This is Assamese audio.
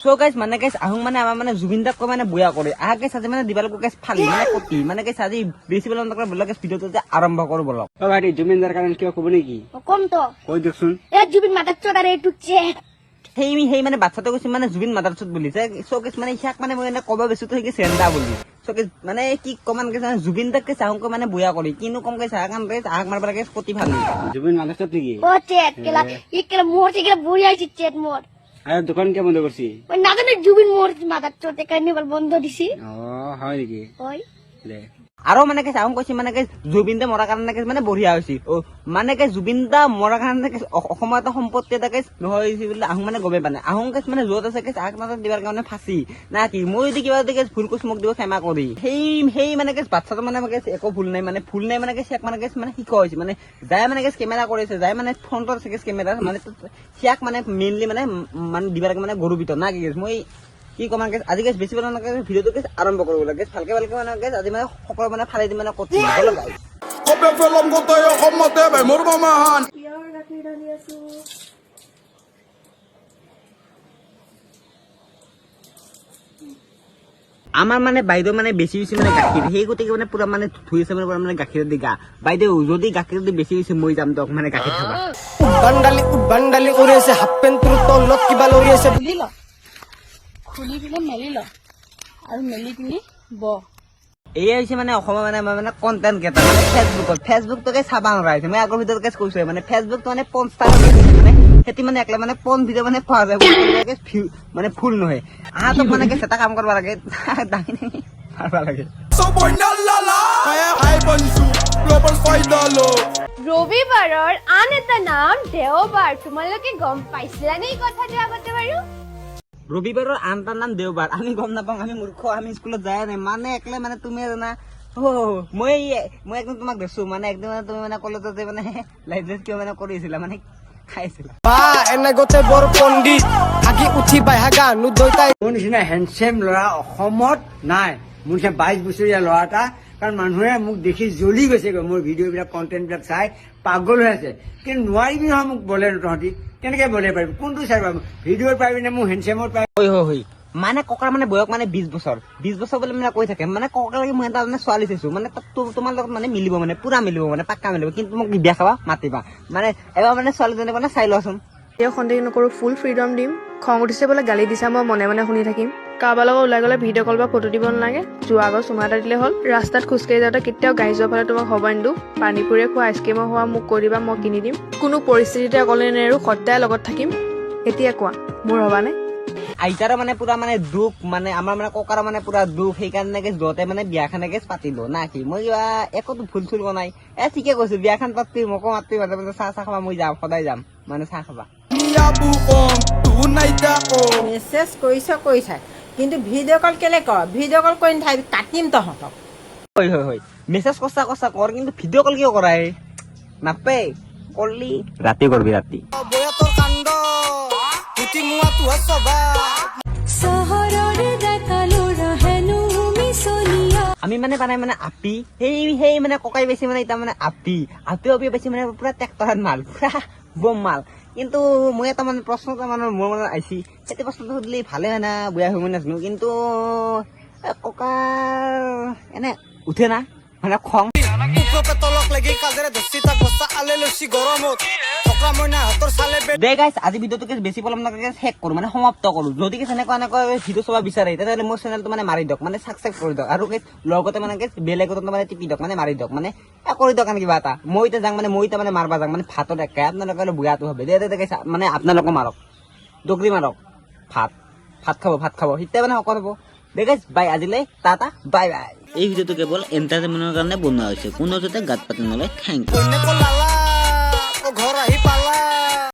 চ' গাইছ, মানে গাইছ, আহোঁ মানে আমাৰ মানে জুবিন দাক কৈ মানে বয়া কৰে। আহা গাইছ, আজি মানে দিবালক গাইছ ফালি মানে কটি মানে গাইছ, আজি বেছি বেলা নকৰে বলক, ভিডিঅ'টো যে আৰম্ভ কৰো বলক। অ ভাইটি, জুবিনদাৰ কাৰণে কিবা ক'ব নেকি? কম তো। কৈ দিয়কচোন। এ জুবিন মাদাৰ চোদ আৰু এইটো চেট। সেই মানে বাচ্ছাটো কৈছে মানে জুবিন মাদাৰ চোদ বুলি। চ' গাইছ, মানে সিয়াক মানে মই এনে ক'ব বেছি সেই চেন্দা বুলি। চ' গাইছ, মানে কি কমান গাইছ, মানে জুবিন দাক চাহুকৈ মানে বয়া কৰি কিনো কম গাইছ, আহাক গাইছ, আহাক মাৰিব লাগে কটি ফালি। জুবিন মাদাৰ চোদ নেকি? ও চেট কেলা, ই কেলা মৰছে, কেলা বুড়ি আইছে চেট মোৰ। আৰু দোকান কিয় বন্ধ কৰছি? ওই না জানি জুবিন মৰছে মাদাৰ চোদ, এখানে বন্ধ দিছি। অ হয় নেকি? ওই। দে। আৰু মানে গাইছ, আহোঁ কৈছে মানে গাইছ, জুবিন দা মৰাৰ কাৰণে গাইছ মানে বঢ়িয়া হৈছে। অ মানে গাইছ, জুবিন দা মৰাৰ কাৰণে গাইছ অসমৰ এটা সম্পত্তি এটা গাইছ নোহোৱা হৈছে বুলি আহোঁ মানে গমেই পোৱা নাই। আহোঁ গাইছ, মানে য'ত আছে গাইছ, আগ মাজত দিবাৰ কাৰণে ফাঁচি না কি? মই যদি কিবা যদি গাইছ ভুল কৈছো, মোক দিব ক্ষমা কৰি। সেই মানে গাইছ, বাচ্ছাটো মানে গাইছ একো ভুল নাই, মানে ভুল নাই, মানে গাইছ সিয়াক মানে গাইছ মানে শিকোৱা হৈছে, মানে যাই মানে গাইছ কেমেৰা কৰিছে, যাই মানে ফ্ৰণ্টত আছে গাইছ কেমেৰা, মানে সিয়াক মানে মেইনলি মানে মানে দিবাৰ মানে গৰু ভিতৰত না কি? গাইছ, মই কি কম গাইছ, আজি গাইছ বেছি বেলা নকৰে, ভিডিঅ'টো গাইছ আৰম্ভ কৰিব লাগে। গাইছ, ভালকে ভালকে মানে গাইছ, আজি মানে সকলো মানে ফালি দি মানে কটি বলক গাইছ। কবে ফেলম গোটেই অসমতে মোৰ মামাহান। পিয়ৰ গাখীৰ ঢালি আছো। আমাৰ মানে বাইদেউ মানে বেছি বেছি মানে গাখীৰ, সেই গতিকে মানে পুৰা মানে ধুই আছে, মানে পুৰা মানে গাখীৰ দি গা। বাইদেউ, যদি গাখীৰ দি বেছি বেছি, মই যাম দিয়ক মানে গাখীৰ খাবা। উদ্বান্ডালি উদ্বান্ডালি কৰি আছে, হাফ পেণ্টটোৰ তলত কিবা লৰি আছে। খুলি ল, খুলি পিনে মেলি ল আৰু মেলি পিনি ব। এয়াই হৈছে মানে অসমৰ মানে আমাৰ মানে কণ্টেণ্ট ক্ৰিয়েটাৰ, মানে ফেচবুকত ফেচবুকটোকে চাবা নোৱাৰা হৈছে। মই আগৰ ভিডিঅ'ত কৈছো, মানে ফেচবুকটো মানে পঞ্চাছ মানে সেতি মানে একলা মানে পন ভিডিঅ' মানে পোৱা যায় মানে ফুল নহয়। আহাতক মানে এটা কাম কৰিব লাগে, দাঙি দাঙি মাৰিব লাগে। ৰবিবাৰৰ আন এটা নাম দেওবাৰ, তোমালোকে গম পাইছিলানে এই কথাটো আগতে বাৰু? ৰবিবাৰৰ আন এটা নাম দেওবাৰ, আমি গম নাপাওঁ, আমি মূৰ্খ, আমি স্কুলত যায় নাই। মানে একলে মানে তুমি জানা, অ মই একদম তোমাক দেখছো, মানে একদম মানে তুমি মানে কলেজতে মানে লাইট লাইট কিয় মানে কৰিছিলা, মানে খাইছিলা। বা এনে গোটে বৰ পণ্ডিত হাগি উঠি বাই হাগা নুদৈতাই। মোৰ নিচিনা হেণ্ডছেম ল'ৰা অসমত নাই। মোৰ নিচিনা 22 বছৰীয়া ল'ৰা এটা, কাৰণ মানুহে মোক দেখি জ্বলি গৈছেগৈ। মোৰ ভিডিঅ'বিলাক, কণ্টেণ্টবিলাক চাই পাগল হৈ আছে। কিন্তু নোৱাৰিবি নহয় মোক বলে। তহঁতি কেনেকে বলে পাৰিবি? কোনটো চাই পাবি? ভিডিঅ'ত পাৰিবি নে মোৰ হেণ্ডছেমত পাৰিবি? হয় হয় হয়, মানে ককাৰ মানে বয়স মানে 20 বছৰ, 20 বছৰ বুলি মানে কৈ থাকে। মানে ককাৰ লাগে মই এটা মানে ছোৱালী চাইছো, মানে তাত তোমাৰ লগত মানে মিলিব, মানে পুৰা মিলিব, মানে পাক্কা মিলিব। কিন্তু মোক বিয়া খাবা মাতিবা, মানে এবাৰ মানে ছোৱালীজনী মানে চাই লোৱাচোন। কেতিয়াও সন্দেহ নকৰোঁ, ফুল ফ্ৰীডম দিম। খং উঠিছে বোলে গালি দিছা, মই মনে মনে শুনি থাকিম। কাৰোবাৰ লগত ওলাই গ'লে ভিডিঅ' কল বা ফটো দিব নালাগে, যোৱা আগত চুমা এটা দিলে হ'ল। ৰাস্তাত খোজকাঢ়ি যাওঁতে কেতিয়াও গাড়ী যোৱাৰ ফালে তোমাক হ'ব নিদিওঁ। পানীপুৰিয়ে খোৱা, আইচক্ৰীমৰ খোৱা, মোক কৈ দিবা, মই কিনি দিম। কোনো পৰিস্থিতিতে অকলে নেৰো, সদায় লগত থাকিম। এতিয়া কোৱা, মোৰ হ'বানে? আইতাৰো মানে পুৰা মানে দুখ, মানে আমাৰ মানে ককাৰ মানে পুৰা দুখ, সেইকাৰণে গেছ দুয়োটাই মানে বিয়াখন গেছ পাতিলো না কি? মই কিবা একোতো ভুল চুল কোৱা নাই। এ ঠিকে কৈছো, বিয়াখন পাতি মোকো মাতি মাজে মাজে চাহ চাহ খাবা, মই যাম, সদায় যাম মানে চাহ খাবা। মেছেজ কৰিছ কৰি থাক, কিন্তু ভিডিঅ' কল কেলে কৰ? ভিডিঅ' কল কৰি নাথাকিবি, কাটিম তহঁতক। হয় হয় হয়, মেছেজ কচা কচা কৰ, কিন্তু ভিডিঅ' কল কিয় কৰাই নাপে? কৰলি ৰাতি কৰবি, ৰাতি। বয়াতৰ কাণ্ড পুতি মোৱা তুহা চবা। চহৰৰে ডেকা ল'ৰা হেনো মিছলীয়া। আমি মানে পানাই মানে আপি, সেই সেই মানে ককাই বেছি মানে এতিয়া মানে আপি আপি আপি বেছি, মানে পুৰা ট্ৰেক্টৰত মাল, পুৰা বম মাল। কিন্তু মই এটা মানে প্ৰশ্ন এটা মানে মোৰ মনত আহিছি, সেইটো প্ৰশ্নটো সুধিলে ভালে হয় না বেয়া হয় মই নাজানো। কিন্তু এ ককাৰ এনে উঠে না মানে খং? ওপৰতে তলক লাগি কাজেৰে ধৰছি তাক বস্তা আলে লৈছি গৰমত থকা মইনা হাতৰ চালে। দে গাইছ, আজি ভিডিঅ'টো বেছি পলম নকৰাকে শেষ কৰো, মানে সমাপ্ত কৰো। যদি গাইছ এনেকুৱা এনেকুৱা ভিডিঅ' চাব বিচাৰে, তেতিয়াহ'লে মোৰ চেনেলটো মানে মাৰি দিয়ক, মানে ছাবস্ক্ৰাইব কৰি দিয়ক আৰু গাইছ লগতে মানে গাইছ বেল আইকনটো মানে টিপি দিয়ক, মানে মাৰি দিয়ক, মানে কৰি দিয়ক কিবা এটা। মই এতিয়া যাং, মানে মই এতিয়া মানে মাৰবা যাং, মানে ভাতত একে আপোনালোকে অলপ বুঢ়াটো হবে। দে দে দে গাইছ, মানে আপোনালোকে মাৰক, দগৰি মাৰক, ভাত ভাত খাব, ভাত খাব, তেতিয়া মানে শকত হ'ব। দে গাইছ, বাই, আজিলৈ টাটা, বাই বাই। এই ভিডিঅ'টো কেৱল এণ্টাৰটেইনমেণ্টৰ কাৰণে বনোৱা হৈছে, কোনো যাতে গাত পাতি নলয়। Thank U. কন্যাকো লাল।